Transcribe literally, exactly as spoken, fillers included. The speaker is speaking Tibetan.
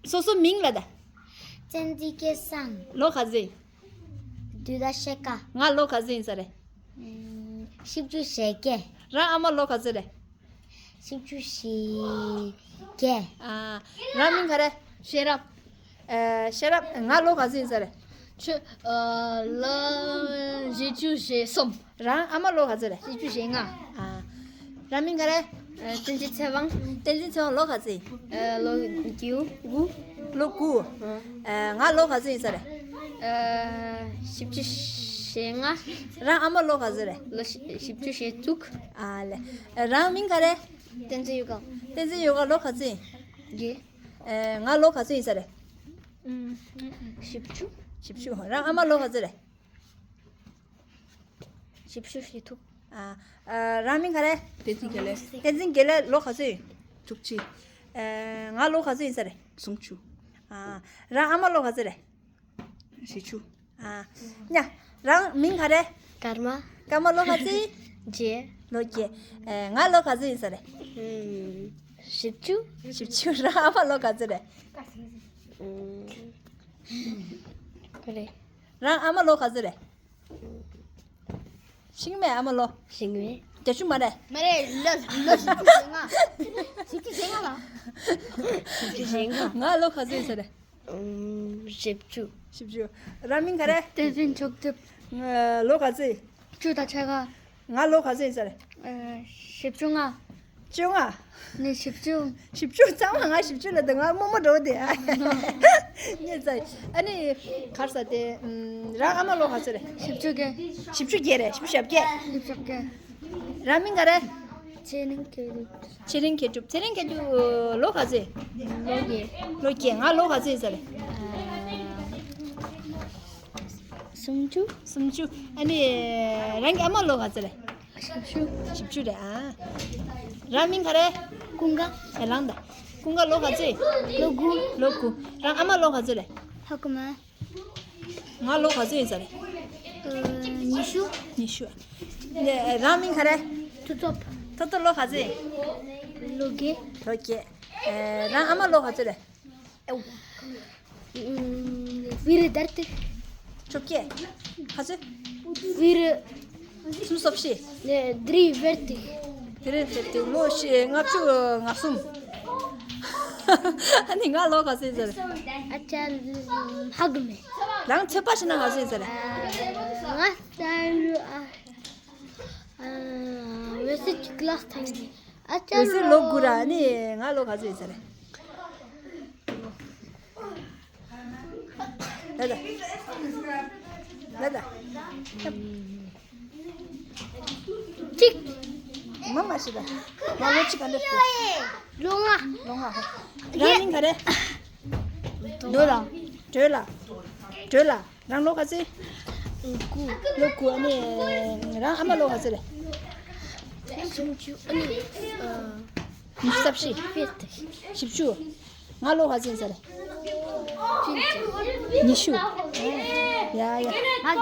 སོ་སོ་མིང་ལབ་ད། བསྟན་འཛིན་སྐལ་བཟང་། ལོ་ག་ཚོད་ཡིན། བདུན་དང་ཕྱེད་ཀ། ང་ལོ་ག་ཚོད་ཡིན་ས་རེད། ཨམ། བཞི་བཅུ་ཞེ་བརྒྱད། རང་ཨ་མ་ལོ་ག་ཚོད་རེད། བཞི་བཅུ་ཞེ་བརྒྱད། ཨ། རང་མིང་ག་རེ། ཤེས་རབ། ཨ། ཤེས་རབ། ང་ལོ་ག་ཚོད་ཡིན་ས་རེད། ཁྱོད། ཨ། ལོ་བཞི་བཅུ་ཞེ་གསུམ། རང་ཨ་མ་ལོ་ག་ཚོད་རེད། བཞི་བཅུ་ཞེ་ལྔ། ཨ། རང་མིང་ག་རེ། ཨ། བསྟན་འཛིན་ཚེ་དབང་། བསྟན་འཛིན་ཚེ་དབང་ལོ་ག་ཚོད་ཡིན། ཨ། ལོ་བརྒྱད་དགུ། ལོ་དགུ། ཨ། ང་ལོ་ག་ཚོད་ཡིན་ས་རེད། ཨ། བཞི་བཅུ་ཞེ་ལྔ། རང་ཨ་མ་ལོ་ག་ཚོད་རེད། ལོ་བཞི་བཅུ་ཞེ་དྲུག། ཨ་ལེ། རང་མིང་ག་རེ། བསྟན་འཛིན་ཡོ་ག་བསྟན་འཛིན་ཡོ་ག་ལོ་ག་ཚོད་ཡིན། བརྒྱད། ཨ། ང་ལོ་ག་ཚོད་ཡིན་ས་རེད། ཨམ། བཞི་བཅུ། བཞི་བཅུ། རང་ཨ་མ་ལོ་ག་ཚོད་རེད། བཞི་བཅུ་ཞེ་དྲུག། ཨ། ཨ། རང་མིང་ག་རེ། བསྟན་འཛིན་དགེ་ལེགས། བསྟན་འཛིན་དགེ་ལེགས་ལོ་ག་ཚོད་ཡིན། དྲུག་ཅུ། ཨ། ང་ལོ་ག་ཚོད་ཡིན་ས་རེད། སུམ་ཅུ། ཨ། རང་ཨ་མ་ལོ་ག་ཚོད་རེད། བཞི་བཅུ། ཨ། ཉ། རང་མིང་ག་རེ། ཀརྨ། ཀརྨ་ལོ་ག་ཚོད་ཡིན། བརྒྱད། ལོ་བརྒྱད། ཨ། ང་ལོ་ག་ཚོད་ཡིན་ས་རེད། ཨམ། བཞི་བཅུ། བཞི་བཅུ། རང་ཨ་མ་ལོ་ག་ཚོད་རེད། ཨམ། ག་རེ། རང་ཨ་མ་ལོ་ག་ཚོད་རེད། ཤེས་ཀྱི་མེད་ཨ་མ་ལོ། ཤེས་ཀྱི་མེད། བརྒྱད་ཅུ་མ་རེད། མ་རེད། ལོ་ལོ་བཞི་བཅུ་ཞེ་ལྔ། བཞི་བཅུ་ཞེ་ལྔ་ལ། བཞི་བཅུ་ཞེ་ལྔ། ང་ལོ་ག་ཚོད་ཡིན་ས་རེད། ཨམ། བཞི་བཅུ། བཞི་བཅུ། རང་མིང་ག་རེ། བསྟན་འཛིན་མཆོག་གྲུབ། ང་ལོ་ག་ཚོད་ཡིན། བཅུ་དང་ཕྱེད་ཀ། ང་ལོ་ག་ཚོད་ཡིན་ས་རེད། ཨ། བཞི་བཅུ་ལྔ། བཅོ་ལྔ། ནས་བཞི་བཅུ། བཞི་བཅུ་གཙང་མ། ང་བཞི་བཅུ་ལ་དེ་ང་རྨོ་མོ་འགྲོ་དེ། ངས་ཙ། ཨ་ནི། གར་ས་དེ། ཨམ། རང་ཨ་མ་ལོ་ག་ཚོད་རེད། བཞི་བཅུ་བརྒྱད། བཞི་བཅུ་བརྒྱད་རེད། བཞི་བཅུ་བརྒྱད། བཞི་བཅུ་བརྒྱད། རང་མིང་ག་རེ། ཚེ་རིང་མཁས་གྲུབ། ཚེ་རིང་མཁས་གྲུབ། ཚེ་རིང་མཁས་གྲུབ་ལོ་ག་ཚོད། ལོ་བརྒྱད། ལོ་བརྒྱད། ང་ལོ་ག་ཚོད་ཡིན་ས་རེད། ཨ། སུམ་ཅུ། སུམ་ཅུ། ཨ་ནི། རང་གི་ཨ་མ་ལོ་ག་ཚོད་རེད། བཞི་བཅུ། བཞི་བཅུ་རེད་ཨ། རང་མིང་ག་རེ། ཀུན་དགའ། ཨེ་ལང་ད། ཀུན་དགའ་ལོ་ག་ཚོད། ལོ་དགུ། ལོ་དགུ། རང་ཨ་མ་ལོ་ག་ཚོད་རེད། ཧ་གོ་མ། ང་ལོ་ག་ཚོད་ཡིན་ས་རེད། ཨ། ཉི་ཤུ། ཉི་ཤུ། ནས་རང་མིང་ག་རེ། ཐུབ་ཐོབ། ཐུབ་ཐོབ་ལོ་ག་ཚོད་ཡིན། ལོ་བརྒྱད། ལོ་བརྒྱད། ཨེ། རང་ཨ་མ་ལོ་ག་ཚོད་རེད། ཨེའུ། ཨུམ། བི་རི་དར་ཏི། བཅོ་བརྒྱད། ག་ཚོད། བི་རི། སུམ་ཅུ་སོ་བཞི། ནས་དྲི་བེར་ཏི། དྲི་བེར་ཏི་ལོ་བཞི། ལྔ་བཅུ་ང་གསུམ། ཨ་ནི་ང་ལོ་ག་ཚོད་ཡིན་ས་རེད། ཨ་ཅག་ཧ་གོ་མེད། རང་ཚོད་དཔག་བྱས་ན་ག་ཚོད་ཡིན་ས་རེད། ང་ལྟ་རུ་ཨ། ཨ། འོད་ཟེར་གྱི་ཀི་ལ་སི་ཐང་གི། ཨ་ཅག་འོད་ཟེར་ལོ་དགུ་ར། ཨ་ནི་ང་ལོ་ག་ཚོད་ཡིན་ས་རེད། ལ་ད། ལ་ད། གཅིག་མ་མ་ཤི་ད། ང་ལོ་གཅིག་ག་འདྲ་ཤི། ལོ་ལྔ། ལོ་ལྔ། རང་མིང་ག་རེ། སྒྲོལ་ལ། སྒྲོལ་ལ། སྒྲོལ་ལ། རང་ལོ་ག་ཚོད། དགུ། ལོ་དགུ། ཨ་ནི། རང་ཨ་མ་ལོ་ག་ཚོད་རེད། སུམ་ཅུ། ཨ་ནི། ཨ། ཉི་ཤུ་རྩ་བཞི། བཞི་བཅུ། ང་ལོ་ག་ཚོད་ཡིན་ས་རེད། ཉི་ཤུ། ཡ་ཡ། ང་